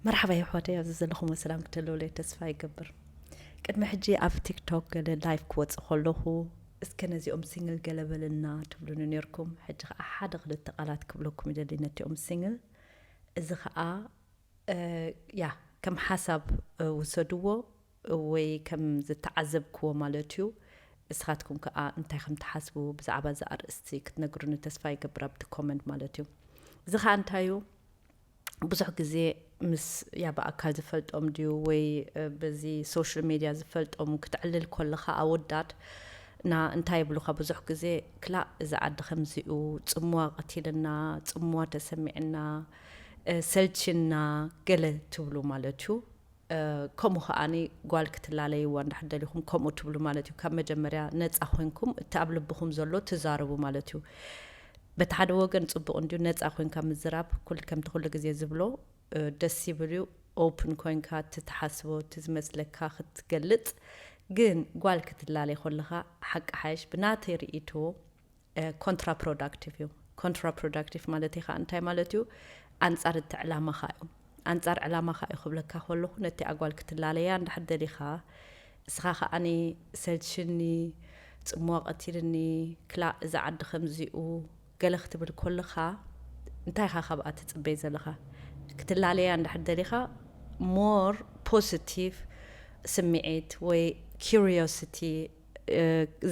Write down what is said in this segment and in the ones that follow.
መርሓባ የሕዋተይ፣ ኣብዚ ዘለኹም ሰላም ክትህልውለይ ተስፋ ይገብር። ቅድሚ ሕጂ ኣብ ቲክቶክ ገለ ላይፍ ክወፅእ ከለኹ፣ እስከ ነዚኦም ሲንግል ገለ በለና ትብሉኒ ነርኩም። ሕጂ ከዓ ሓደ ክልተ ቃላት ክብለኩም ይደሊ ነቲኦም ሲንግል። እዚ ከዓ ያ ከም ሓሳብ ውሰድዎ ወይ ከም ዝተዓዘብክዎ ማለት እዩ። እስኻትኩም ከዓ እንታይ ከም ትሓስቡ ብዛዕባ እዚ ኣርእስቲ ክትነግሩኒ ተስፋ ይገብር ኣብቲ ኮመንት ማለት እዩ። እዚ ከዓ እንታይ እዩ? ብዙሕ ግዜ ምስ ያ ብኣካል ዝፈልጦም ድዩ ወይ በዚ ሶሻል ሚድያ ዝፈልጦም ክትዕልል ከለኻ ኣወዳት ና እንታይ ይብሉኻ? ብዙሕ ግዜ ክላእ እዚ ዓዲ ከምዚኡ ጽምዋ ቀቲልና፣ ጽምዋ ተሰሚዕና፣ ሰልችና ገለ ትብሉ ማለት እዩ። ከምኡ ከዓኒ ጓል ክትላለይዋ እንዳሕደሊኹም ከምኡ ትብሉ ማለት እዩ። ካብ መጀመርያ ነፃ ኮይንኩም እቲ ኣብ ልብኹም ዘሎ ትዛረቡ ማለት እዩ። በቲ ሓደ ወገን ጽቡቕ እንድዩ፣ ነፃ ኮይንካ ምዝራብ ኩል ከምቲ ኩሉ ግዜ ዝብሎ ደስ ይብል እዩ። ኦፕን ኮይንካ እቲ ትሓስቦ እቲ ዝመስለካ ክትገልጽ። ግን ጓል ክትላለይ ከለኻ ሓቂ ሓይሽ ብናተይ ርእይቶ ኮንትራፕሮዳክቲቭ እዩ። ኮንትራፕሮዳክቲቭ ማለት ከዓ እንታይ ማለት እዩ? ኣንጻር እቲ ዕላማኻ እዩ። ኣንጻር ዕላማኻ እዩ ክብለካ ከለኹ፣ ነቲ ኣጓል ክትላለያ እንድሕር ደሊኻ፣ እስኻ ከዓኒ ሰልችኒ፣ ጽምዋ ቀቲልኒ፣ ክላእ እዚ ዓዲ ከምዚኡ ገለ ክትብል ከለኻ፣ እንታይ ኢኻ ካብኣ ትጽበይ ዘለኻ? ክትላለያ እንድሕር ደሊኻ፣ ሞር ፖዚቲቭ ስምዒት ወይ ኪሪዮሲቲ፣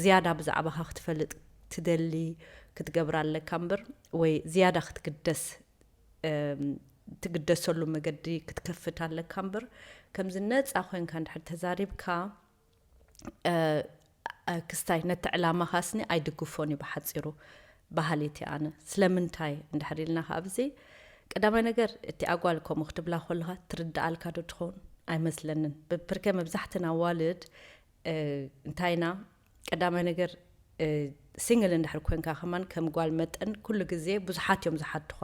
ዝያዳ ብዛዕባኻ ክትፈልጥ ትደሊ ክትገብራ ኣለካ እምበር፣ ወይ ዝያዳ ክትግደስ ትግደሰሉ መገዲ ክትከፍት ኣለካ እምበር፣ ከምዚ ነፃ ኮይንካ እንድሕር ተዛሪብካ ክስታይ ነቲ ዕላማኻ ስኒ ኣይድግፎን እዩ ብሓፂሩ። በሃሊት እየ ኣነ። ስለምንታይ እንድሕር ኢልና ከኣ ኣብዚ ቀዳማይ ነገር እቲ ኣጓል ከምኡ ክትብላ ከለኻ ትርድኣልካ ዶ ትኸውን? ኣይመስለንን። ብብርከ መብዛሕትና ኣዋልድ እንታይ ኢና ቀዳማይ ነገር ሲንግል እንድሕር ኮንካ ከማን ከም ጓል መጠን ኩሉ ግዜ ብዙሓት እዮም ዝሓቱኻ።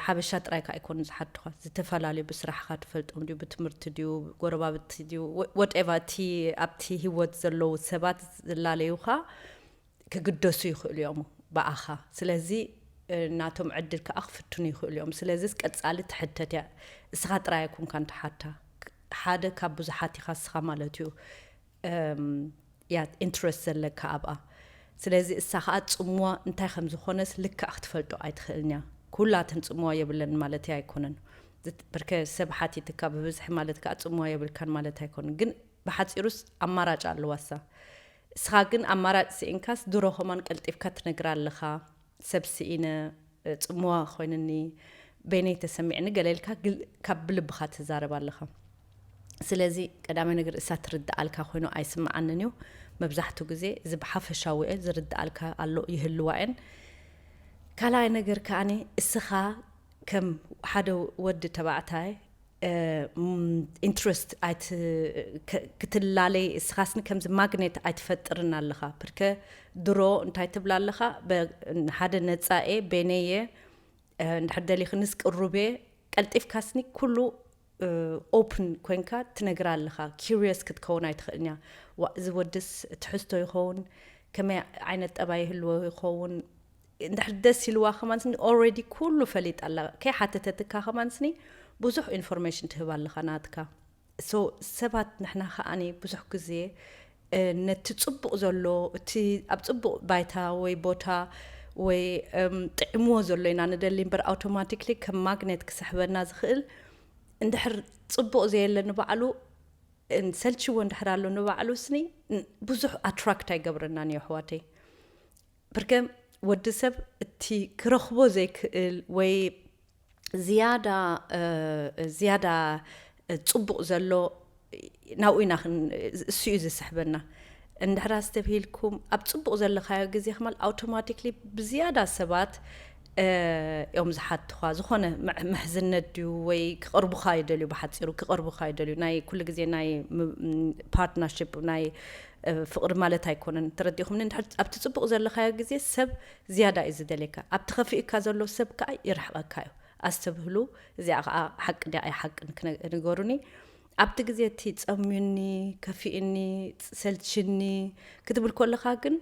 ሓበሻ ጥራይ ከኣ ኣይኮኑ ዝሓቱኻ። ዝተፈላለዩ ብስራሕኻ ትፈልጦም ድዩ፣ ብትምህርቲ ድዩ፣ ጎረባብቲ ድዩ፣ ወ- whatever እቲ ኣብቲ ህይወት ዘለዉ ሰባት ዝላለዩኻ ክግደሱ ይኽእሉ እዮም ብኣኻ። ስለዚ ናቶም ዕድል ከኣ ክፍትኑ ይኽእሉ እዮም። ስለዚ ቀጻሊ ትሕተት እያ። እስኻ ጥራይ ኣይኮንካን ትሓታ። ሓደ ካብ ብዙሓት ኢኻ እስኻ ማለት እዩ። እያ ኢንትረስት ዘለካ ኣብኣ። ስለዚ እሳ ከኣ ጽምዋ እንታይ ከም ዝኾነስ ልክዕ ክትፈልጦ ኣይትኽእልን እያ። ኩላተን ጽምዋ የብለን ማለት ኣይኮነን። ብርከ ሰብ ሓቲትካ ብብዝሒ ማለት ከኣ ጽምዋ የብልካን ማለት ኣይኮነን። ግን ብሓጺሩስ ኣማራጭ ኣለዋ እሳ። እስኻ ግን ኣማራጭ ስኢንካስ ድሮ ከማን ቀልጢፍካ ትነግራ ኣለኻ። ሰብ ስኢነ፣ ጽምዋ ኮይንኒ፣ በይነይ ተሰሚዕኒ ገለ ኢልካ ግል- ካብ ብልብኻ ትዛረብ ኣለኻ። ስለዚ ቀዳማይ ነገር እሳ ትርድኣልካ ኮይኑ ኣይስምዓንን እዩ። መብዛሕትኡ ግዜ እዚ ብሓፈሻዊ እየ ዝርድኣልካ ኣሎ ይህልዋ እየን። ካልኣይ ነገር ከኣኒ እስኻ ከም ሓደ ወዲ ተባዕታይ ኢንትረስት ክትላለይ እስኻስኒ ከምዚ ማግኔት ኣይትፈጥርን ኣለኻ። ብርከ ድሮ እንታይ ትብላ ኣለኻ? ሓደ ነፃኤ ቤነየ እንድሕር ደሊኽንስ ቅሩቤ ቀልጢፍካስኒ ኩሉ ኦፕን ኮይንካ ትነግራ ኣለኻ። ኪሪየስ ክትከውን ኣይትኽእልን እያ። ዋ እዚ ወድስ ትሕዝቶ ይኸውን፣ ከመይ ዓይነት ጠባይ ይህልዎ ይኸውን፣ እንድሕር ደስ ኢልዋ ከማን ስኒ ኦልሬዲ ኩሉ ፈሊጣ ኣላ። ከይሓተተትካ ከማን ስኒ ብዙሕ ኢንፎርሜሽን ትህብ ኣለኻ ናትካ። ሶ ሰባት ንሕና ከኣኒ ብዙሕ ግዜ ነቲ ጽቡቕ ዘሎ እቲ ኣብ ጽቡቕ ባይታ ወይ ቦታ ወይ ጥዕምዎ ዘሎ ኢና ንደሊ እምበር ኣውቶማቲክሊ ከም ማግኔት ክስሕበና ዝኽእል እንድሕር ጽቡቕ ዘየለ ንባዕሉ ሰልችዎ እንድሕር ኣሎ ንባዕሉ ስኒ ብዙሕ ኣትራክት ኣይገብረናን እዩ ኣሕዋተይ። ብርከ ወዲ ሰብ እቲ ክረኽቦ ዘይክእል ወይ ዝያዳ ዝያዳ ፅቡቕ ዘሎ ናብኡ ኢና እሱ እዩ ዝስሕበና። እንድሕር ኣስተብሂልኩም ኣብ ፅቡቕ ዘለኻዮ ግዜ ከማል ኣውቶማቲክሊ ብዝያዳ ሰባት እዮም ዝሓትኻ። ዝኾነ ምሕዝነት ድዩ ወይ ክቐርቡኻ ይደልዩ፣ ብሓፂሩ ክቐርቡኻ ይደልዩ። ናይ ኩሉ ግዜ ናይ ፓርትነርሽፕ ናይ ፍቕሪ ማለት ኣይኮነን። ተረዲኹምኒ? እንድሕር ኣብቲ ፅቡቕ ዘለኻዮ ግዜ ሰብ ዝያዳ እዩ ዝደልየካ፣ ኣብቲ ከፊእካ ዘሎ ሰብ ከዓ ይርሕቐካ እዩ። ኣስተብህሉ። እዚኣ ከዓ ሓቂ ድያ ኣይሓቅን ንገሩኒ። ኣብቲ ግዜ እቲ ፀምዩኒ፣ ከፊእኒ፣ ሰልችኒ ክትብል ከለኻ ግን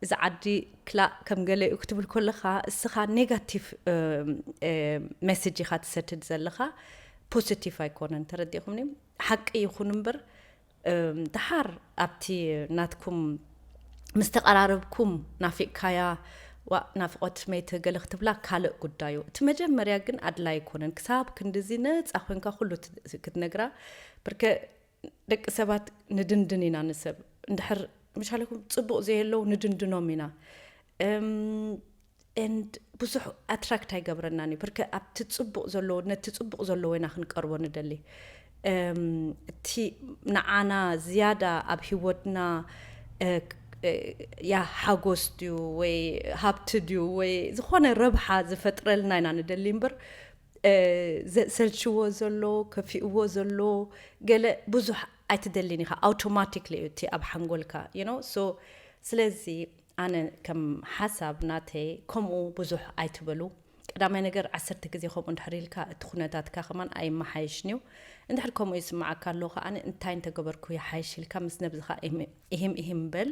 እዚ ዓዲ ክላእ ከም ገለ እዩ ክትብል ከለኻ እስኻ ኔጋቲቭ ሜሴጅ ኢኻ ትሰድድ ዘለኻ። ፖዚቲቭ ኣይኮነን። ተረዲእኹምኒ? ሓቂ ይኹን እምበር፣ እም፣ ደሓር ኣብቲ ናትኩም ምስ ተቐራረብኩም ናፊቕካያ፣ "ዋእ፣ ናፍቖት መይተ" ገለ ክትብላ ካልእ ጉዳዩ። እቲ መጀመርያ ግን ኣድላይ ኣይኮነን። ክሳብ ክንድዚ ነጻ ኮንካ ኩሉ ት-፣ ክትነግራ። ብርከ ደቂ ሰባት ንድንድን ኢና ንሰብ። እንድሕር ምሻለኩም ጽቡቕ ዘየለዉ ንድንድኖም ኢና። እም፣ ኤንድ ብዙሕ ኣትራክት ኣይገብረናን እዩ። ብርከ ኣብቲ ጽቡቕ ዘለዎ፣ ነቲ ጽቡቕ ዘለዎ ኢና ክንቀርቦ ንደሊ። እም፣ እቲ ንዓና ዝያዳ ኣብ ህይወትና፣ እ፣ እ፣ ያ ሓጎስ ድዩ ወይ ሃብቲ ድዩ ወይ ዝኾነ ረብሓ ዝፈጥረልና ኢና ንደሊ እምበር፣ እ፣ ዘ-፣ ዘሰልችዎ ዘሎ፣ ከፊእዎ ዘሎ ገለ ብዙሕ ኣይትደልን ኢኻ። ኣውቶማቲክሊ እዩ እቲ ኣብ ሓንጎልካ፣ you know? So፣ ስለዚ ኣነ ከም ሓሳብ ናተይ ከምኡ ብዙሕ ኣይትበሉ። ቀዳማይ ነገር፣ ዓሰርተ ግዜ ከምኡ እንድሕር ኢልካ፣ እቲ ኩነታትካ ከማን ኣይመሓየሽን እዩ። እንድሕር ከምኡ ይስምዓካ ኣሎ ከኣ፣ እንታይ እንተገበርኩ ይሓይሽ ኢልካ ምስ ነብስኻ ኢሂም፣ ኢሂም፣ ኢሂም በል።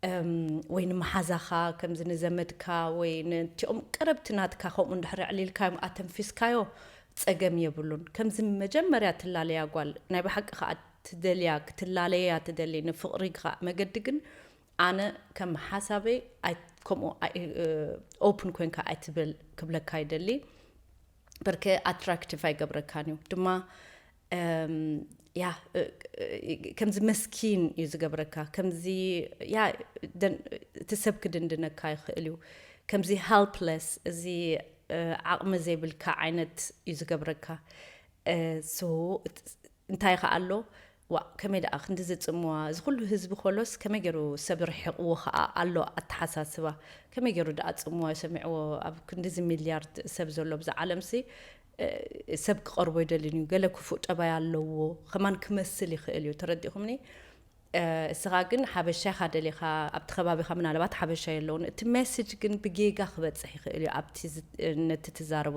እም፣ ወይ ንመሓዛኻ፣ ከምዚ ንዘመድካ፣ ወይ ነቲኦም ቀረብቲ ናትካ ከምኡ እንድሕር ኣዕሊልካዮም፣ ኣተንፊስካዮ፣ ጸገም የብሉን። ከምዚ መጀመርያ ትላለያ ጓል፣ ናይ ብሓቂ ከኣ ትደልያ፣ ክትላለያ ትደሊ፣ ንፍቕሪ ከኣ መገዲ ግን፣ ኣነ ከም ሓሳበይ፣ ኣይ-፣ ከምኡ ኣይ-፣ እ፣ ኦፕን ኮንካ ኣይትበል ክብለካ ይደሊ። በርከ ኣትራክቲቭ ኣይገብረካን እዩ ድማ፣ እም፣ ያ፣ እ፣ እ፣ ከምዚ መስኪን እዩ ዝገብረካ። ከምዚ፣ ያ፣ ደን-፣ እቲ ሰብ ክድንድነካ ይኽእል እዩ። ከምዚ ሄልፕለስ፣ እዚ፣ እ፣ ዓቕሚ ዘይብልካ ዓይነት እዩ ዝገብረካ። እ፣ ሶ፣ እት-፣ እንታይ ከኣ ኣሎ? "ዋእ፣ ከመይ ደኣ ክንዲ ዝጽምዋ? እዚ ኩሉ ህዝቢ ከሎስ ከመይ ገይሩ ሰብ ርሒቕዎ ከኣ ኣሎ ኣተሓሳስባ? ከመይ ገይሩ ደኣ ጽምዋ ሰሚዕዎ? ኣብ ክንድዚ ሚልያርድ ሰብ ዘሎ ብዛ ዓለምሲ፣ እ፣ ሰብ ክቐርቦ ኣይደልን እዩ። ገለ ክፉእ ጠባይ ኣለዎ" ከማን ክመስል ይኽእል እዩ። ተረዲእኹምኒ? እ፣ እስኻ ግን ሓበሻ ኢኻ ደሊኻ፣ ኣብቲ ከባቢኻ ምናልባት ሓበሻ የለውን። እቲ ሜሴጅ ግን ብጌጋ ክበጽሕ ይኽእል እዩ፣ ኣብቲ ዝ-፣ ነቲ ትዛረቦ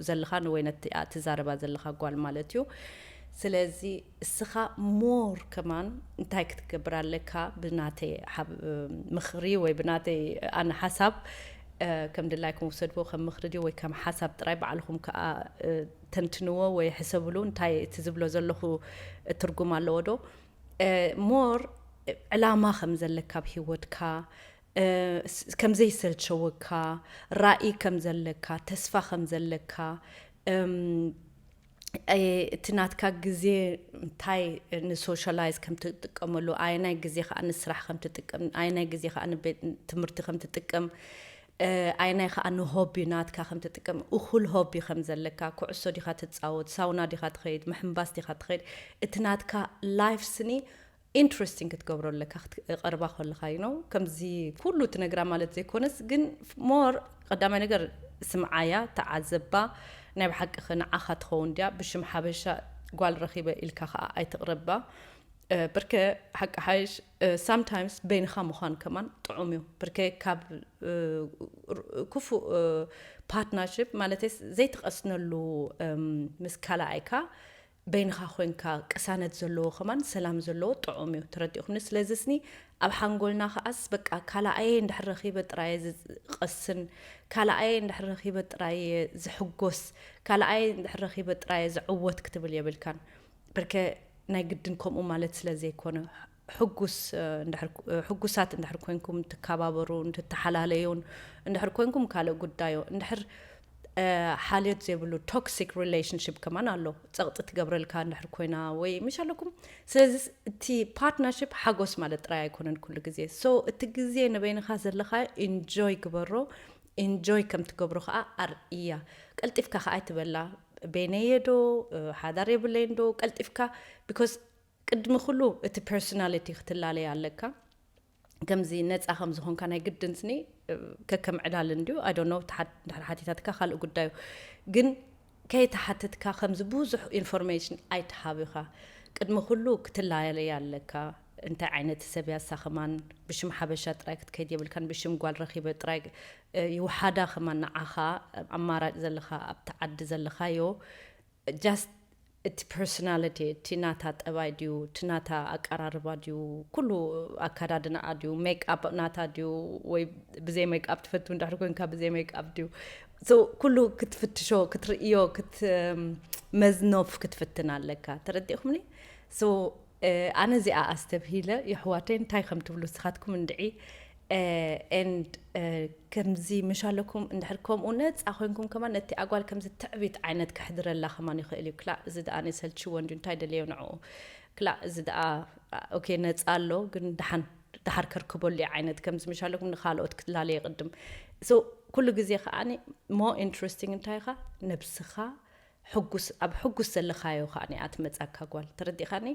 ዘለኻ ወይ ነቲ ትዛረባ ዘለኻ ጓል ማለት እዩ። ስለዚ እስኻ ሞር ከማን እንታይ ክትገብር ኣለካ? ብናተይ ሓብ-፣ ምኽሪ ወይ ብናተይ ኣነ ሓሳብ፣ እ፣ ከም ድላይኩም ውሰድዎ፣ ከም ምኽሪ ድዩ ወይ ከም ሓሳብ ጥራይ፣ ባዕልኹም ከኣ፣ እ፣ ተንትንዎ ወይ ሕሰብሉ። እንታይ እቲ ዝብሎ ዘለኹ ትርጉም ኣለዎ ዶ? እ፣ ሞር ዕላማ ከም ዘለካ ኣብ ህይወትካ፣ እ፣ ስ-፣ ከም ዘይሰልቸወካ፣ ራኢ ከም ዘለካ፣ ተስፋ ከም ዘለካ፣ እም፣ እ፣ እቲ ናትካ ግዜ እንታይ ንሶሻላይዝ ከም ትጥቀመሉ፣ ኣየናይ ግዜ ከኣ ንስራሕ ከም ትጥቀም፣ ኣየናይ ግዜ ከኣ ንቤት ትምህርቲ ከም ትጥቀም፣ እ፣ ኣየናይ ከኣ ንሆቢ ናትካ ከም ትጥቀም፣ እኹል ሆቢ ከም ዘለካ፣ ኩዕሶ ዲኻ ትጻወት፣ ሳውና ዲኻ ትኸይድ፣ ምሕንባስ ዲኻ ትኸይድ፣ እቲ ናትካ ላይፍ ስኒ ኢንትረስቲንግ ክትገብሮ ኣለካ፣ ክት-፣ ቀርባ ከለኻ፣ you know፣ ከምዚ ኩሉ ትነግራ ማለት ዘይኮነስ፣ ግን ሞር ቀዳማይ ነገር ስምዓያ፣ ተዓዘባ፣ ናይ ብሓቂ ኸ ንዓኻ ትኸውን ድያ? ብሽም ሓበሻ ጓል ረኺበ ኢልካ ኸኣ ኣይትቕረባ። እ፣ ብርከ ሓቂ ሓይሽ፣ እ፣ ሳምታይምስ በይንኻ ምዃን ከማን ጥዑም እዩ። ብርከ ካብ፣ እ፣ ር-፣ ክፉእ፣ እ፣ ፓርትነርሽፕ ማለተይስ ዘይትቐስነሉ፣ እም፣ ምስ ካልኣይካ በይንኻ ኮይንካ ቅሳነት ዘለዎ ከማን ሰላም ዘለዎ ጥዑም እዩ። ተረዲእኹምኒ? ስለዚ ስኒ ኣብ ሓንጎልና ከኣስ በቃ ካልኣየ እንድሕር ረኺበ ጥራየ ዝቐስን፣ ካልኣየ እንድሕር ረኺበ ጥራየ ዝሕጎስ፣ ካልኣየ እንድሕር ረኺበ ጥራየ ዝዕወት ክትብል የብልካን። ብርከ ናይ ግድን ከምኡ ማለት ስለ ዘይኮነ፣ ሕጉስ፣ እ፣ እንድሕር፣ እ፣ ሕጉሳት እንድሕር ኮይንኩም፣ ትከባበሩ፣ እንትተሓላለዩን እንድሕር ኮይንኩም ካልእ ጉዳዩ። እንድሕር፣ እ፣ ሓልዮት ዘይብሉ ቶክሲክ ሪሌሽንሽፕ ከማን ኣሎ። ጸቕጢ ትገብረልካ እንድሕር ኮይና ወይ ምሽ ኣለኩም። ስለዚ እቲ ፓርትነርሽፕ ሓጎስ ማለት ጥራይ ኣይኮነን ኩሉ ግዜ። ሶ እቲ ግዜ ንበይንኻ ዘለኻ ኢንጆይ ግበሮ፣ ኢንጆይ ከም ትገብሮ ከኣ ኣርእያ። ቀልጢፍካ ከኣ ኣይትበላ፣ በይነየ ዶ፣ እ፣ ሓዳር የብለይን ዶ፣ ቀልጢፍካ፣ ቢኮዝ ቅድሚ ኩሉ እቲ ፐርሶናሊቲ ክትላለይ ኣለካ። ከምዚ ነጻ ከም ዝኾንካ ናይ ግድን ስኒ፣ እ፣ ከከም ዕላል እንድዩ። I don't know፣ ተሓት-፣ እንድሕር ሓቲታትካ ካልእ ጉዳዩ። ግን ከይተሓተትካ ከምዚ ብዙሕ ኢንፎርሜሽን ኣይትሃብ ኢኻ። ቅድሚ ኩሉ ክትላለይ ኣለካ። እንታይ ዓይነት ሰብ እያ እሳ ከማን፣ ብሽም ሓበሻ ጥራይ ክትከይድ የብልካን፣ ብሽም ጓል ረኺበ ጥራይ፣ እ፣ ይውሓዳ ከማን ንዓኻ ኣማራጭ ዘለኻ ኣብቲ ዓዲ ዘለኻዮ። ጃስት እቲ ፐርሶናሊቲ፣ እቲ ናታ ጠባይ ድዩ፣ እቲ ናታ ኣቀራርባ ድዩ፣ ኩሉ ኣከዳድናኣ ድዩ፣ ሜክኣፕ ናታ ድዩ፣ ወይ ብዘይ ሜክኣፕ ትፈቱ እንድሕር ኮንካ ብዘይ ሜክኣፕ ድዩ፣ So ኩሉ ክትፍትሾ ክትርእዮ ክትመዝኖፍ ክትፍትን ኣለካ። ተረዲእኹምኒ? So ኣነ እዚኣ ኣስተብሂለ፣ የሕዋተይ እንታይ ከም ትብሉ ንስኻትኩም እንድዒ። And ከምዚ ምሽ ኣለኩም እንድሕር ከምኡ ነፃ ኮይንኩም ከማን ነቲ ኣጓል ከምዚ ትዕቢት ዓይነት ከሕድረላ ከማን ይኽእል እዩ። ክላእ እዚ ደኣ ሰልችዎ እንድዩ እንታይ ደልዮ ንዕኡ። ክላእ እዚ ደኣ okay ነፃ ኣሎ ግን ደሓን ደሓር ከርክበሉ ዓይነት ከምዚ ምሽ ኣለኩም ንኻልኦት ክትላለየ ቅድም። So ኩሉ ግዜ ከዓኒ more interesting እንታይ ኢኻ ነብስኻ ሕጉስ ኣብ ሕጉስ ዘለኻዮ ከዓኒ ኣትመጻካ ጓል ተረዲኻኒ።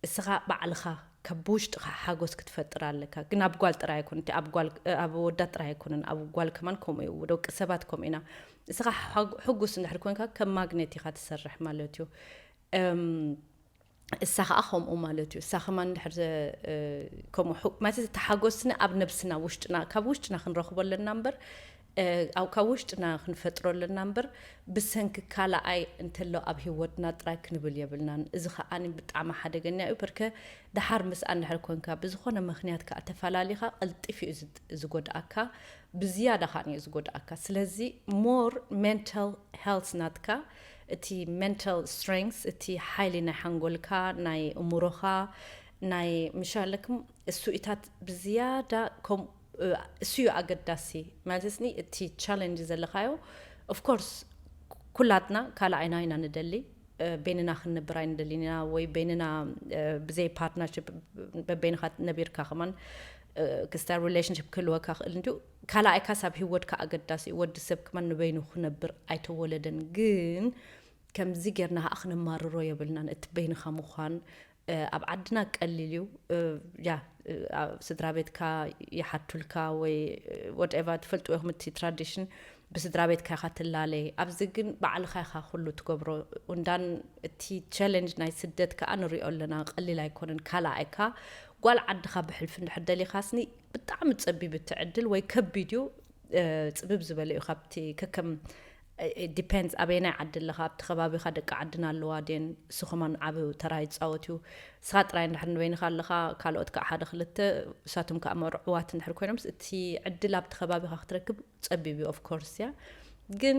እስኻ ባዕልኻ ካብ ውሽጥኻ ሓጎስ ክትፈጥር ኣለካ። ግን ኣብ ጓል ጥራይ ኣይኮን እቲ ኣብ ጓል ኣብ ወዳት ጥራይ ኣይኮነን ኣብ ጓል ከማን ከምኡ እዩ። ደቂ ሰባት ከምኡ ኢና። እስኻ ሕጉስ እንድሕር ኮንካ ከም ማግኔት ኢኻ ትሰርሕ ማለት እዩ። እሳ ከዓ ከምኡ ማለት እዩ። እሳ ከማን ድሕር ከምኡ ማለት ተሓጎስና ኣብ ነብስና ውሽጥና ካብ ውሽጥና ክንረኽቦ ኣለና እምበር ኣብ ካብ ውሽጥና ክንፈጥሮ ኣለና እምበር ብሰንኪ ካልኣይ እንተሎ ኣብ ህይወትና ጥራይ ክንብል የብልናን። እዚ ከዓኒ ብጣዕሚ ሓደገኛ እዩ። በርከ ደሓር ምስኣ እንድሕር ኮንካ ብዝኾነ ምክንያት ከዓ ተፈላሊኻ ቀልጢፍ እዩ ዝጎድኣካ። ብዝያዳ ከዓ እዩ ዝጎድኣካ። ስለዚ more mental health ናትካ እቲ mental strength እቲ ሓይሊ ናይ ሓንጎልካ ናይ እምሮኻ ናይ ምሻለክም እሱኢታት ብዝያዳ ከም እሱ እዩ ኣገዳሲ። ማለትስኒ እቲ challenge ዘለኻዮ of course ኩላትና ካልኣይና ኢና ንደሊ። በይንና ክንነብር ኣይንደልን ኢና ወይ በይንና ብዘይ partnership በበይንኻ ነቢርካ ከማን ክስታይ relationship ክህልወካ ክእል እንዲዩ። ካልኣይካስ ኣብ ህይወትካ ኣገዳሲ እዩ። ወዲ ሰብ ከማን ንበይኑ ክነብር ኣይተወለደን። ግን ከምዚ ጌርና ከዓ ክነማርሮ የብልናን። እቲ በይንኻ ምዃን ኣብ ዓድና ቀሊል እዩ። ያ ስድራ ቤትካ ይሓቱልካ ወይ whatever ትፈልጥዎ ኢኹም እቲ tradition ብስድራ ቤትካ ኢኻ ትላለይ። ኣብዚ ግን ባዕልኻ ኢኻ ኩሉ ትገብሮ። እንዳን እቲ challenge ናይ ስደት ከዓ ንሪኦ ኣለና ቀሊል ኣይኮነን። ካልኣይካ ጓል ዓድኻ ብሕልፊ እንድሕር ደሊኻስኒ ብጣዕሚ ጸቢብ እቲ ዕድል ወይ ከቢድ እዩ። ጽብብ ዝበለ እዩ ካብቲ ከከም depends ኣበየናይ ዓዲ ኣለኻ ኣብቲ ከባቢኻ ደቂ ዓድና ኣለዋ ድን እሱ ከማን ዓብ ተራ ይፃወት እዩ። ንስኻ ጥራይ እንድሕር ንበይንኻ ኣለኻ ካልኦት ከዓ ሓደ ክልተ እሳቶም ከዓ መርዕዋት እንድሕር ኮይኖምስ እቲ ዕድል ኣብቲ ከባቢኻ ክትረክብ ጸቢብ እዩ of course እያ። ግን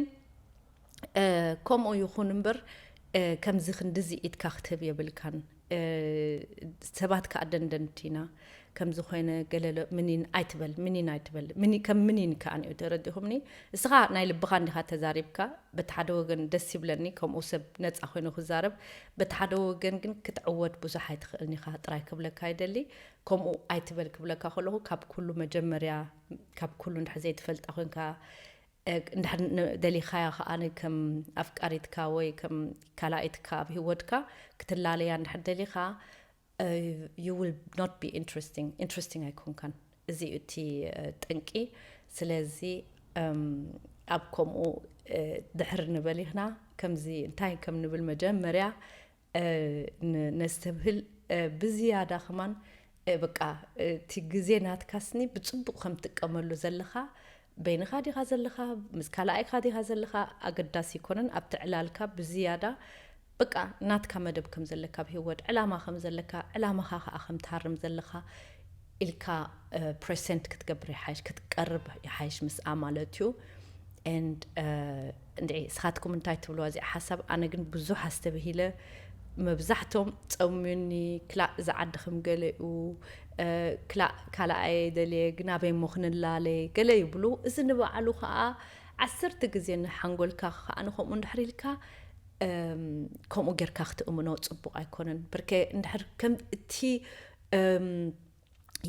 ከምኡ ይኹን እምበር ከምዚ ክንድዚ ኢድካ ክትህብ የብልካን። ሰባት ከዓ ደንደንቲ ኢና። ከምዚ ኮይነ ገለሎ ምኒን ኣይትበል ምኒን ኣይትበል ምኒ ከም ምኒን ከዓ ንኡ ተረዲኹምኒ። እስኻ ናይ ልብኻ እንዲኻ ተዛሪብካ በቲ ሓደ ወገን ደስ ይብለኒ ከምኡ ሰብ ነፃ ኮይኑ ክዛረብ። በቲ ሓደ ወገን ግን ክትዕወት ብዙሕ ኣይትኽእልን ኢኻ ጥራይ ክብለካ ይደሊ። ከምኡ ኣይትበል ክብለካ ከለኹ ካብ ኩሉ መጀመርያ ካብ ኩሉ እንድሕር ዘይትፈልጣ ኮይንካ እንድሕር ደሊኻያ ከኣ ከም ኣፍቃሪትካ ወይ ከም ካላኢትካ ኣብ ህይወትካ ክትላለያ እንድሕር ደሊኻ you will not be interesting interesting ኣይኮንካን። እዚ እዩ እቲ ጠንቂ። ስለዚ ኣብ ከምኡ ድሕር ንበል ኢኽና ከምዚ እንታይ ከም ንብል መጀመርያ ነስተብህል። ብዝያዳ ከማን በቃ እቲ ግዜ ናትካስኒ ብፅቡቅ ከም ትጥቀመሉ ዘለኻ በይንኻ ዲኻ ዘለኻ ምስ ካልኣይካ ዲኻ ዘለኻ ኣገዳሲ ይኮነን። ኣብቲ ዕላልካ ብዝያዳ በቃ ናትካ መደብ ከም ዘለካ ኣብ ህይወት ዕላማ ከም ዘለካ ዕላማኻ ከዓ ከም ትሃርም ዘለኻ ኢልካ present ክትገብር ይሓይሽ ክትቀርብ ይሓይሽ ምስኣ ማለት እዩ። And እንድዒ እስኻትኩም እንታይ ትብልዋ እዚኣ ሓሳብ? ኣነ ግን ብዙሕ ኣስተብሂለ። መብዛሕቶም ጸምዩኒ ክላእ እዚ ዓዲ ከም ገለ እዩ። ክላእ ካልኣየ ደልየ ግን ኣበይ እሞ ክንላለ ገለ ይብሉ። እዚ ንባዕሉ ከዓ ዓሰርተ ግዜ ንሓንጎልካ ከዓ ንከምኡ እንድሕር ኢልካ ከምኡ ጌርካ ክትእምኖ ጽቡቕ ኣይኮነን። ብርከ እንድሕር ከም እቲ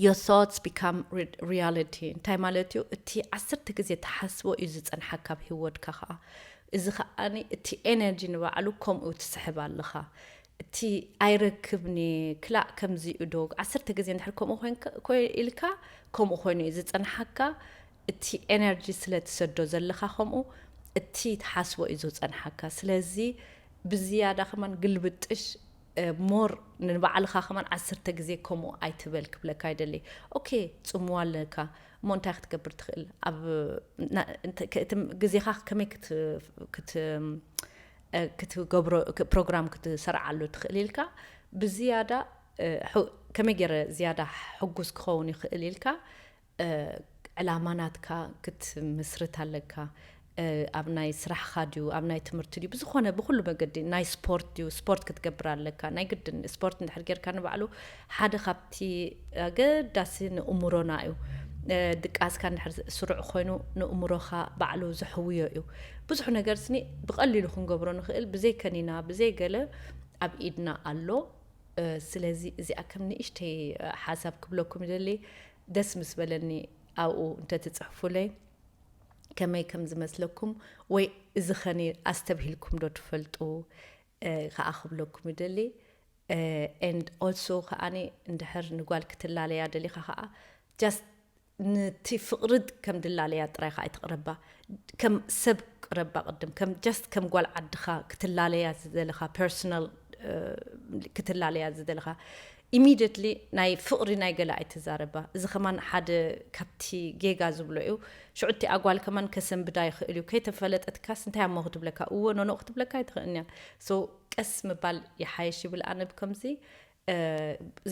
your thoughts become reality እንታይ ማለት እዩ? እቲ ዓሰርተ ግዜ ተሓስቦ እዩ ዝጸንሓካ ኣብ ህይወትካ ከዓ። እዚ ከዓኒ እቲ energy ንባዕሉ ከምኡ ትስሕብ ኣለኻ። እቲ ኣይረክብኒ ክላእ ከምዚኡ ዶ ዓሰርተ ግዜ እንድሕር ከምኡ ኢልካ ከምኡ ኮይኑ እዩ ዝጸንሓካ። እቲ energy ስለ ትሰዶ ዘለኻ ከምኡ እቲ ትሓስቦ እዩ ዝጸንሓካ። ስለዚ ብዝያዳ ከማን ግልብጥሽ more ንባዕልኻ ከማን ዓሰርተ ግዜ ከምኡ ኣይትበል ክብለካ ይደሊ። Okay ጽምዋ ኣለካ እሞ እንታይ ክትገብር ትኽእል? ኣብ ግዜኻ ከመይ ክትገብሮ ፕሮግራም ክትሰርዓሉ ትኽእል ኢልካ ብዝያዳ ከመይ ገይረ ዝያዳ ሕጉስ ክኸውን ይኽእል ኢልካ ዕላማ ናትካ ክትምስርት ኣለካ። ኣብ ናይ ስራሕኻ ድዩ፣ ኣብ ናይ ትምህርቲ ድዩ፣ ብዝኾነ ብኩሉ መገዲ፣ ናይ ስፖርት ድዩ፣ ስፖርት ክትገብር ኣለካ። ናይ ግድን ስፖርት እንድሕር ጌርካ ንባዕሉ ሓደ ካብቲ ኣገዳሲ ንእምሮና እዩ። ድቃስካ እንድሕር ስሩዕ ኮይኑ ንእምሮኻ ባዕሉ ዘሕውዮ እዩ። ብዙሕ ነገር ስኒ ብቐሊሉ ክንገብሮ ንኽእል፣ ብዘይ ከኒና ብዘይ ገለ ኣብ ኢድና ኣሎ። ስለዚ እዚኣ ከም ንእሽተይ ሓሳብ ክብለኩም ይደሊ። ደስ ምስ በለኒ ኣብኡ እንተትፅሕፉለይ ከመይ ከም ዝመስለኩም፣ ወይ እዚ ኸኒ ኣስተብሂልኩም ዶ ትፈልጡ ከዓ ክብለኩም ይደሊ። And also ከዓኒ እንድሕር ንጓል ክትላለያ ደሊኻ ከዓ just ነቲ ፍቕሪ ከም ድላለያ ጥራይ ከዓ ኣይትቕረባ። ከም ሰብ ቅረባ ቅድም፣ ከም just ከም ጓል ዓድኻ ክትላለያ ዝደለኻ personal ክትላለያ ዝደለኻ immediately ናይ ፍቕሪ ናይ ገለ ኣይትዛረባ። እዚ ከማን ሓደ ካብቲ ጌጋ ዝብሎ እዩ። ሽዑ እቲ ኣጓል ከማን ከሰንብዳ ይኽእል እዩ። ከይተፈለጠትካስ እንታይ እሞ ክትብለካ? እወ ኖኖ ክትብለካ ኣይትኽእልን እያ። So ቀስ ምባል ይሓይሽ ይብል ኣነ ብከምዚ።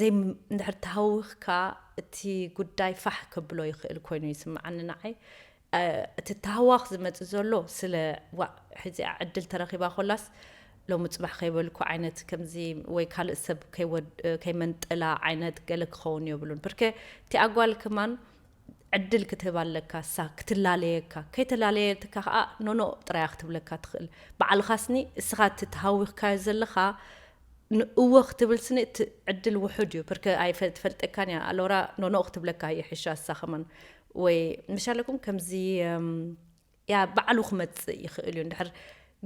ዘይ እንድሕር ተሃዊኽካ እቲ ጉዳይ ፋሕ ከብሎ ይኽእል ኮይኑ ይስምዓኒ ንዓይ። እቲ ተሃዋኽ ዝመጽእ ዘሎ ስለ ዋእ ሕዚኣ ዕድል ተረኺባ ኮላስ ሎሚ ጽባሕ ከይበልኩ ዓይነት ከምዚ ወይ ካልእ ሰብ ከይመንጥላ ዓይነት ገለ ክኸውን የብሉን። ብርከ እቲ ኣጓል ከማን ዕድል ክትህባ ኣለካ፣ እሳ ክትላለየካ። ከይተላለየትካ ከዓ ኖኖ ጥራያ ክትብለካ ትኽእል። ባዕልኻስኒ እስኻ እቲ ተሃዊኽካዮ ዘለኻ ንእወ ክትብል ስኒ እቲ ዕድል ውሑድ እዩ። ብርከ ኣይፈ-፣ ትፈልጠካን እያ። ኣሎራ ኖኖ ክትብለካ ይሕሻ እሳ ከማን። ወይ ምሻለኩም ከምዚ፣ እም፣ ያ ባዕሉ ክመጽእ ይኽእል እዩ። እንድሕር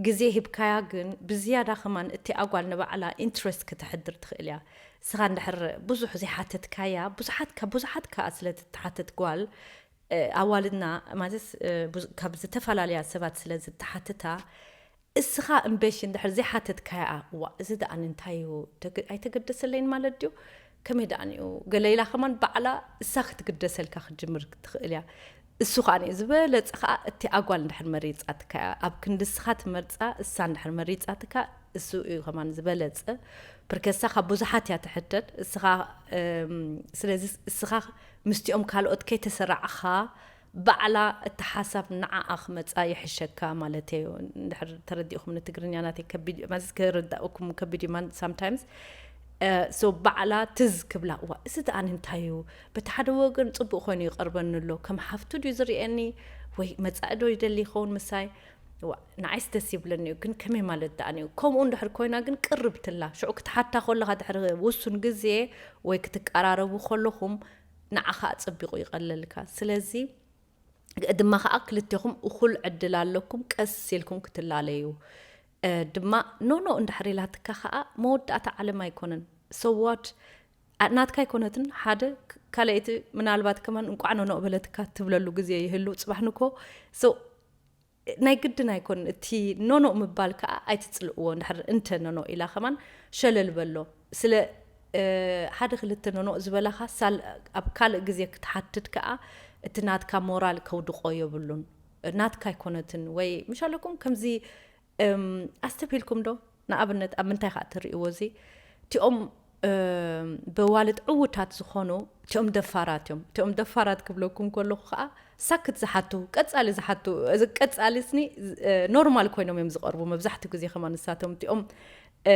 ግዜ ሂብካያ ግን ብዝያዳ ከማን እቲ ኣጓል ንባዕላ ኢንትረስት ከተሕድር ትኽእል እያ። እስኻ እንድሕር ብዙሕ ዘይሓተትካያ፣ ብዙሓት ካብ ብዙሓት ከኣ ስለ ትሓተት ጓል፣ እ፣ ኣዋልድና ማለት፣ እ፣ ብዙ-፣ ካብ ዝተፈላለያ ሰባት ስለ ዝተሓትታ፣ እስኻ እምበሽ እንድሕር ዘይሓተትካያ፣ "ዋ፣ እዚ ደኣ እንታይ እዩ? ተገ-፣ ኣይተገደሰለይን ማለት ድዩ? ከመይ ደኣ እዩ?" ገለ ኢላ ከማን ባዕላ እሳ ክትግደሰልካ ክትጅምር ትኽእል እያ። እሱ ከኣ ዝበለጸ ከኣ እቲ ኣጓል እንድሕር መሪጻትካ እያ። ኣብ ክንዲ እስኻ ትመርጻ፣ እሳ እንድሕር መሪጻትካ፣ እሱ እዩ ከማን ዝበለጸ። ብርከ እሳ ካብ ብዙሓት እያ ትሕተት። እስኻ፣ እም፣ ስለዚ እስኻ ምስቲኦም ካልኦት ከይተሰራዕኻ፣ ባዕላ እቲ ሓሳብ ንዓኣ ክመጻ ይሕሸካ ማለት እዩ። እንድሕር ተረዲእኹም ንትግርኛ ናተይ ከቢድ፣ ማለት ክርዳእኩም ከቢድ እዩ ማን-፣ sometimes። እ፣ so ባዕላ ትዝ ክብላ፣ "እዋ፣ እዚ ደኣ እንታይ እዩ? በቲ ሓደ ወገን ጽቡቕ ኮይኑ ይቐርበኒ ኣሎ። ከም ሓፍቱ ድዩ ዝርእየኒ? ወይ መጻኢ ዶ ይደሊ ይኸውን ምሳይ? እዋ፣ ንዓይስ ደስ ይብለኒ እዩ፣ ግን ከመይ ማለት ደኣ እዩ?" ከምኡ እንድሕር ኮይና ግን ቅርብ ትላ። ሽዑ ክትሓታ ከለኻ ድሕሪ ውሱን ግዜ ወይ ክትቀራረቡ ከለኹም ንዓኻ ኣጸቢቑ ይቐለልካ። ስለዚ ድማ ኸዓ ክልቴኹም እኹል ዕድል ኣለኩም፣ ቀስ ኢልኩም ክትላለዩ። እ፣ ድማ ኖኖ እንድሕር ኢላትካ ኸዓ መወዳእታ ዓለም ኣይኮነን። So what? ኣ-፣ ናትካ ኣይኮነትን ሓደ፣ ክ-፣ ካልኣይቲ ምናልባት ከማን እንቋዕ ኖኖ በለትካ ትብለሉ ግዜ ይህሉ ጽባሕ ንኮ። So ናይ ግድን ኣይኮነን። እቲ ኖኖ ምባል ከኣ ኣይትጽልእዎ። እንድሕር እንተ ኖኖ ኢላ ከማን ሸለል በሎ። ስለ፣ እ፣ ሓደ ክልተ ኖኖ ዝበላኻ ሳል-፣ ኣብ ካልእ ግዜ ክትሓትት ከኣ እቲ ናትካ ሞራል ከውድቆ የብሉን። ናትካ ኣይኮነትን ወይ ምሻለኩም ከምዚ፣ እም፣ ኣስተብሂልኩም ዶ? ንኣብነት ኣብ ምንታይ ከኣ ትርእይዎ እዚ? እቲኦም፣ እም፣ በዋልድ ዕዉታት ዝኾኑ፣ እቲኦም ደፋራት እዮም። እቲኦም ደፋራት ክብለኩም ከለኹ ከኣ ሳክት ዝሓቱ፣ ቀጻሊ ዝሓቱ፣ እዚ ቀጻሊ ስኒ፣ እ፣ ኖርማል ኮይኖም እዮም ዝቐርቡ። መብዛሕትኡ ግዜ ከማን ንሳቶም እቲኦም፣ እ፣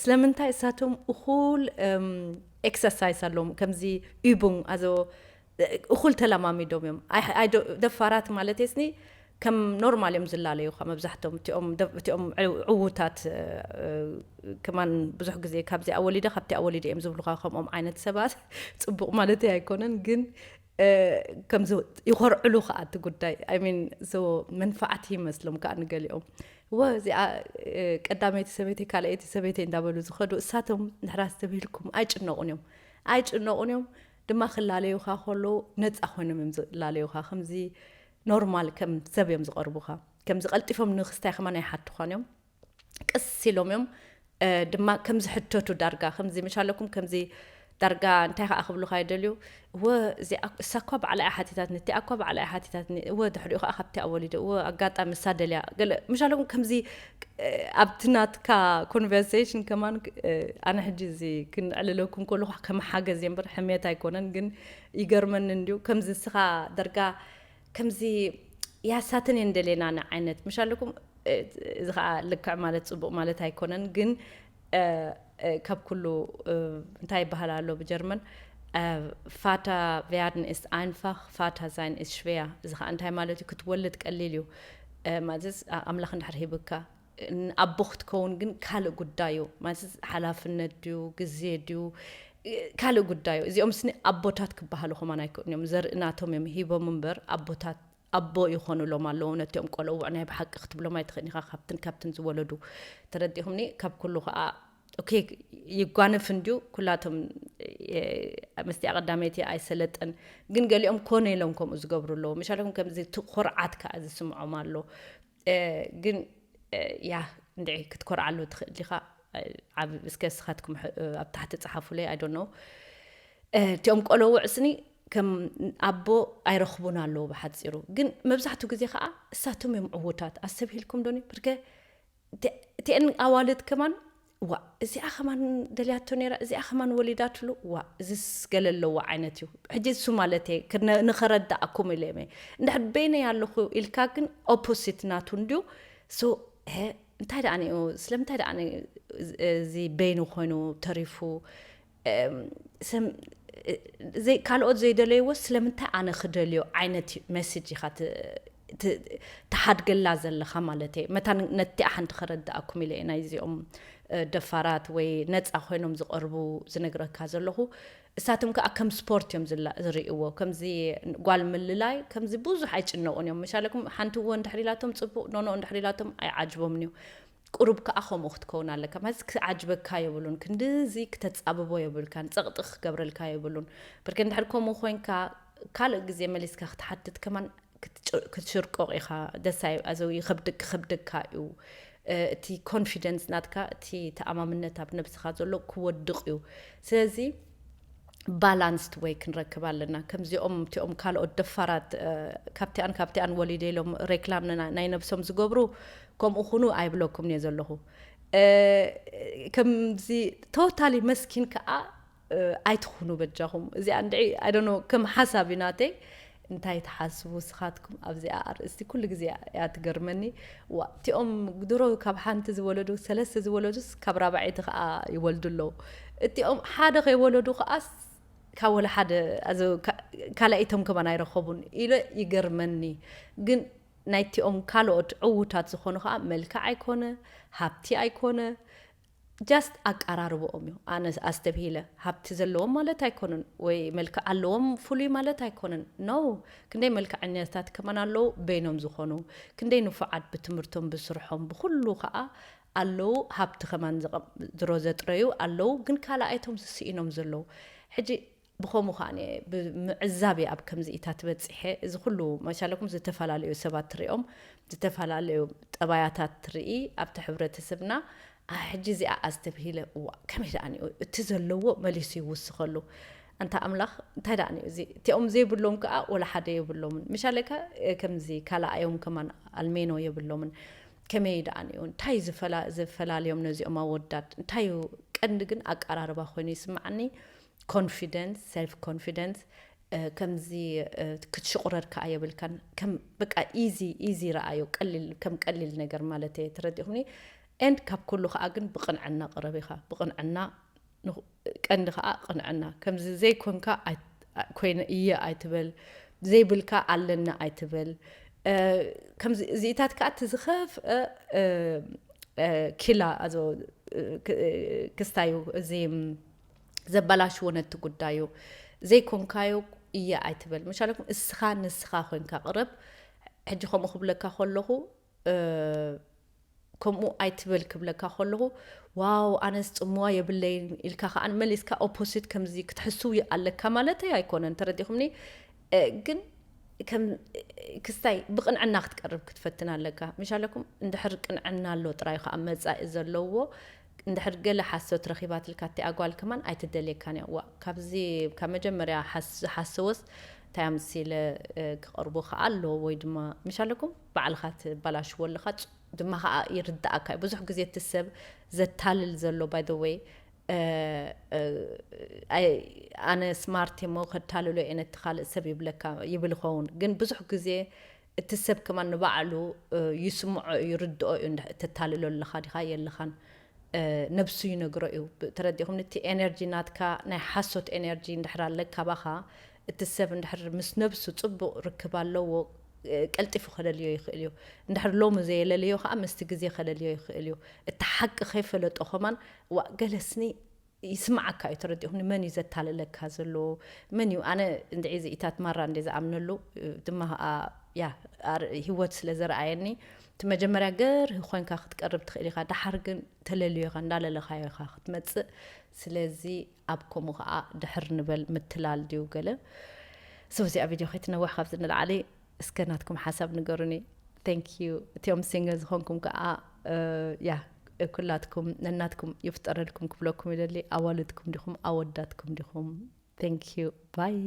ስለምንታይ እሳቶም እኹል፣ እም፣ ኤክሰርሳይስ ኣለዎም። ከምዚ ዩቡንግ፣ ኣዞ እኹል ተለማሚዶም እዮም። ኣይ-፣ ኣይ-፣ ዶ-፣ ደፋራት ማለት የስኒ ከም ኖርማል እዮም ዝላለዩኻ መብዛሕትኦም። እቲኦም ደ-፣ እቲኦም ዕው-፣ ዕዉታት፣ እ፣ እ፣ ከማን ብዙሕ ግዜ ካብዚኣ ወሊደ፣ ካብቲኣ ወሊደ እዮም ዝብሉኻ። ከምኦም ዓይነት ሰባት ጽቡቕ ማለተይ ኣይኮነን፣ ግን፣ እ፣ ከምዚ ይኾርዕሉ ከኣ እቲ ጉዳይ። I mean፣ so መንፋዕቲ ይመስሎም ከኣ ንገሊኦም። እወ፣ እዚኣ፣ እ፣ ቀዳመይቲ ሰበይተይ፣ ካልኣይቲ ሰበይተይ እንዳበሉ ዝኸዱ፣ እሳቶም ንሕራስ ተብሂልኩም ኣይጭነቑን እዮም። ኣይጭነቑን እዮም። ድማ ክላለዩኻ ከለዉ ነጻ ኮይኖም እዮም ዝላለዩኻ። ከምዚ ኖርማል ከም ሰብ እዮም ዝቐርቡኻ። ከምዚ ቀልጢፎም ንክስታይ ከማን ኣይሓቱኻን እዮም። ቀስ ኢሎም እዮም፣ እ፣ ድማ ከም ዝሕተቱ ዳርጋ፣ ከምዚ ምሻለኩም ከምዚ ዳርጋ እንታይ ከኣ ክብሉኻ ይደልዩ? እወ፣ እዚኣ፣ እሳ እኳ ባዕላ እያ ሓቲታትኒ፣ እቲኣ እኳ ባዕላ እያ ሓቲታትኒ፣ እወ፣ ድሕሪኡ ከኣ ካብቲኣ ወሊደ፣ እወ፣ ኣጋጣሚ እሳ ደልያ፣ ገለ ምሻለኩም ከምዚ፣ እ፣ ኣብቲ ናትካ ኮንቨርሴሽን ከማን፣ እ፣ ኣነ ሕጂ እዚ ክንዕልለኩም ከለኹ ከም ሓገዝ እየ እምበር ሕሜት ኣይኮነን፣ ግን ይገርመኒ እንድዩ። ከምዚ እስኻ ዳርጋ ከምዚ ያሳትን የንደሌና ዓይነት ምሽ ኣለኩም። እዚ ከዓ ልክዕ ማለት ፅቡቅ ማለት ኣይኮነን፣ ግን ካብ ኩሉ እንታይ ይበሃል ኣሎ ብጀርመን፣ ፋታ ቬርን ኢስት ኣይንፋኽ፣ ፋታ ዛይን ኢስት ሽዌር። እዚ ከዓ እንታይ ማለት እዩ? ክትወልድ ቀሊል እዩ ማለት ኣምላኽ እንድሕር ሂብካ፣ ኣቦ ክትከውን ግን ካልእ ጉዳይ እዩ ማለት ሓላፍነት ድዩ ግዜ ድዩ ካልእ ጉዳይ እዩ። እዚኦም ስኒ ኣቦታት ክበሃሉ ከማን ኣይክእሉን እዮም። ዘርኢ ናቶም እዮም ሂቦም እምበር ኣቦታት ኣቦ ይኾኑሎም ኣለዉ ነቲኦም ቆለውዕ። ናይ ብሓቂ ክትብሎም ኣይትኽእልኒ ኢኻ ካብትን ካብትን ዝወለዱ። ተረዲኹምኒ? ካብ ኩሉ ከዓ ኦኬ ይጓነፍ እንድዩ ኩላቶም ምስቲ ኣቐዳመይቲ ኣይሰለጠን፣ ግን ገሊኦም ኮነ ኢሎም ከምኡ ዝገብሩ ኣለዉ። ምሻለኩም ከምዚ እቲ ኩርዓት ከዓ ዝስምዖም ኣሎ። ግን ያ እንድዒ ክትኮርዓሉ ትኽእል ዲኻ? እስከ ስኻትኩም ኣብ ታሕቲ ፀሓፉለይ። I don't know። እቲኦም ቆለውዕ ስኒ ከም ኣቦ ኣይረኽቡን ኣለዉ ብሓፂሩ። ግን መብዛሕትኡ ግዜ ከዓ እሳቶም እዮም ዕዉታት። ኣስተብሂልኩም ዶኒ? ብርከ እቲአን ኣዋልድ ከማን ዋ እዚኣ ከማን ደልያቶ ነይራ፣ እዚኣ ከማን ወሊዳትሉ፣ ዋ እዚስ ገለ ኣለዎ ዓይነት እዩ። ሕጂ እሱ ማለት እየ ንኸረዳእኩም ኢለ እየ። እንድሕር በይነይ ኣለኹ ኢልካ ግን ኦፖሲት ናቱ እንድዩ። ሶ እንታይ ደኣ ንኡ ስለምንታይ ደኣ እዚ በይኑ ኮይኑ ተሪፉ ካልኦት ዘይደለይዎ ስለምንታይ ኣነ ክደልዮ ዓይነት መሴጅ ኢኻ ትሓድገላ ዘለኻ ማለት እየ። መታን ነቲኣ ሓንቲ ከረዳእኩም ኢለ እየ ናይዚኦም ደፋራት ወይ ነፃ ኮይኖም ዝቐርቡ ዝነግረካ ዘለኹ። እሳቶም ከዓ ከም ስፖርት እዮም ዝርእይዎ። ከምዚ ጓል ምልላይ ከምዚ ብዙሕ ኣይጭነቑን እዮም። መሻለኩም ሓንቲ እዎ እንድሕር ኢላቶም ፅቡቕ፣ ኖኖ እንድሕር ኢላቶም ኣይዓጅቦምን እዩ። ቁሩብ ከዓ ከምኡ ክትከውን ኣለካ ማለት ክዓጅበካ የብሉን። ክንድዚ ክተፃብቦ የብልካን፣ ፀቕጢ ክገብረልካ የብሉን። ብርክ እንድሕር ከምኡ ኮይንካ ካልእ ግዜ መሊስካ ክትሓትት ከማን ክትሽርቆቕ ኢኻ። ደሳይ ኣዘው ይኸብድክ ክኸብደካ እዩ። እቲ ኮንፊደንስ ናትካ እቲ ተኣማምነት ኣብ ነብስኻ ዘሎ ክወድቕ እዩ። ስለዚ ባላንስድ ወይ ክንረክብ ኣለና። ከምዚኦም እቲኦም ካልኦት ደፋራት ካብቲኣን ካብቲኣን ወሊደ ኢሎም ሬክላም ናይ ነብሶም ዝገብሩ ከምኡ ኩኑ ኣይብለኩም እየ ዘለኹ። ከምዚ ቶታሊ መስኪን ከዓ ኣይትኹኑ በጃኹም። እዚኣ እንድዒ ኣይ ዶንት ኖ ከም ሓሳብ እዩ ናተይ። እንታይ ትሓስቡ ስኻትኩም ኣብዚኣ ኣርእስቲ ኩሉ ግዜ እያ ትገርመኒ። ዋ እቲኦም ድሮ ካብ ሓንቲ ዝወለዱ ሰለስተ ዝወለዱስ ካብ ራብዐይቲ ከዓ ይወልዱ ኣለዉ። እቲኦም ሓደ ከይወለዱ ከዓስ ካብ ወላ ሓደ ካልኣይቶም ከማን ኣይረኸቡን ኢለ ይገርመኒ። ግን ናይቲኦም ካልኦት ዕዉታት ዝኾኑ ከዓ መልክዕ ኣይኮነ ሃብቲ ኣይኮነ just ኣቀራርብኦም እዩ። ኣነ ኣስተብሂለ ሃብቲ ዘለዎም ማለት ኣይኮነን ወይ መልክዕ ኣለዎም ፍሉይ ማለት ኣይኮነን። No ክንደይ መልክዐኛታት ከማን ኣለዉ በይኖም ዝኾኑ፣ ክንደይ ንፉዓት ብትምህርቶም ብስርሖም ብኩሉ ከዓ ኣለዉ። ሃብቲ ከማን ድሮ ዘጥረዩ ኣለዉ፣ ግን ካልኣይቶም ስስኢኖም ዘለዉ። ሕጂ ብኸምኡ ከዓ ብምዕዛብ እየ ኣብ ከምዚ ኢታ ትበፂሐ። እዚ ኩሉ መሻለኩም ዝተፈላለዩ ሰባት ትሪኦም፣ ዝተፈላለዩ ጠባያታት ትርኢ ኣብቲ ሕብረተሰብና። ሕጂ እዚኣ ኣስተብሂለ እዋ ከመይ ደኣ እቲ ዘለዎ መሊሱ ይውስኸሉ። ኣንታ ኣምላኽ እንታይ ደኣ እዚ እቲኦም ዘይብሎም ከዓ ወላ ሓደ የብሎምን። ምሻለካ ከምዚ ካልኣዮም ከማን ኣልሜኖ የብሎምን። ከመይ ደኣ እንታይ ዝፈላልዮም ነዚኦም ኣወዳት እንታይ እዩ? ቀንዲ ግን ኣቀራርባ ኮይኑ ይስምዓኒ። ኮንፊደንስ ሰልፍ ኮንፊደንስ ከምዚ ክትሽቑረር ከዓ የብልካን። ከም በቃ ኢዚ ኢዚ ረኣዮ ቀሊል ከም ቀሊል ነገር ማለት እየ ተረዲኹኒ። ኤንድ ካብ ኩሉ ከዓ ግን ብቕንዕና ቅረብ ኢኻ። ብቕንዕና ቀንዲ ከዓ ቅንዕና ከምዚ ዘይኮንካ ኮይነ እየ ኣይትበል። ዘይብልካ ኣለና ኣይትበል። ከምዚ እዚኢታት ከዓ እቲ ዝኸፍአ ኪላ ኣዞ ክስታዩ እዚ ዘበላሽዎ ነቲ ጉዳዩ ዘይኮንካዮ እየ ኣይትበል። መሻለኩም እስኻ ንስኻ ኮንካ ቅረብ። ሕጂ ከምኡ ክብለካ ከለኹ ከምኡ ኣይትበል ክብለካ ከለኹ ዋው ኣነስ ጽምዋ የብለይን ኢልካ ከዓ መሊስካ ኦፖሲት ከምዚ ክትሕስው ኣለካ ማለተይ ኣይኮነን። ተረዲኹምኒ? ግን ከም ክስታይ ብቕንዕና ክትቀርብ ክትፈትን ኣለካ። ምሻለኩም እንድሕር ቅንዕና ኣሎ ጥራይ ከዓ መጻኢ ዘለዎ እንድሕር ገለ ሓሶት ረኺባትልካ እቲኣ ጓል ከማን ኣይትደልየካን እያ። ዋ ካብዚ ካብ መጀመርያ ዝሓሰወስ እንታይ ኣምሲለ ክቐርቡ ከዓ ኣለዎ ወይ ድማ ምሻለኩም ባዕልኻ ትበላሽዎ ኣለኻ። ድማ ከዓ ይርዳእካ እዩ። ብዙሕ ግዜ እቲ ሰብ ዘታልል ዘሎ by the way ኣነ ስማርት እሞ ከታልሎ እየ ነቲ ካልእ ሰብ ይብለካ ይብል ይኸውን። ግን ብዙሕ ግዜ እቲ ሰብ ከማን ንባዕሉ ይስምዖ እዩ፣ ይርድኦ እዩ። ተታልሎ ኣለኻ ዲኻ የለኻን ነብሱ ይነግሮ እዩ። ተረዲኹም? እቲ ኤነርጂ ናትካ ናይ ሓሶት ኤነርጂ እንድሕር ኣለካ ባኻ፣ እቲ ሰብ እንድሕር ምስ ነብሱ ጽቡቕ ርክብ ኣለዎ፣ ቀልጢፉ ከለልዮ ይኽእል እዩ። እንድሕር ሎሚ ዘየለለዮ ከዓ ምስቲ ግዜ ከለልዮ ይኽእል እዩ። እቲ ሓቂ ከይፈለጦ ከማን፣ ዋ ገለስኒ ይስማዓካ እዩ። ተረዲኹም? መን እዩ ዘታልለካ ዘሎ? መን እዩ? ኣነ እንድዒ ዝኢታት ማራ እንደ ዝኣምነሉ ድማ ከዓ ያ ህይወት ስለ ዘረኣየኒ፣ እቲ መጀመርያ ገር ኮይንካ ክትቀርብ ትኽእል ኢኻ። ደሓር ግን ተለልዮ ኢኻ፣ እንዳለለኻዮ ኢኻ ክትመፅእ። ስለዚ ኣብ ከምኡ ከዓ ድሕር ንበል ምትላል ድዩ ገለ። ሰው እዚኣ ቪድዮ ከይትነውሕ ካብዚ ንላዕሊ እስከ ናትኩም ሓሳብ ንገሩኒ። Thank you። እቲኦም ሲንግል ዝኾንኩም ከዓ ያ ኩላትኩም ነናትኩም ይፍጠረልኩም ክብለኩም ይደሊ። ኣዋልድኩም ዲኹም ኣወዳትኩም ዲኹም? Thank you። ባይ።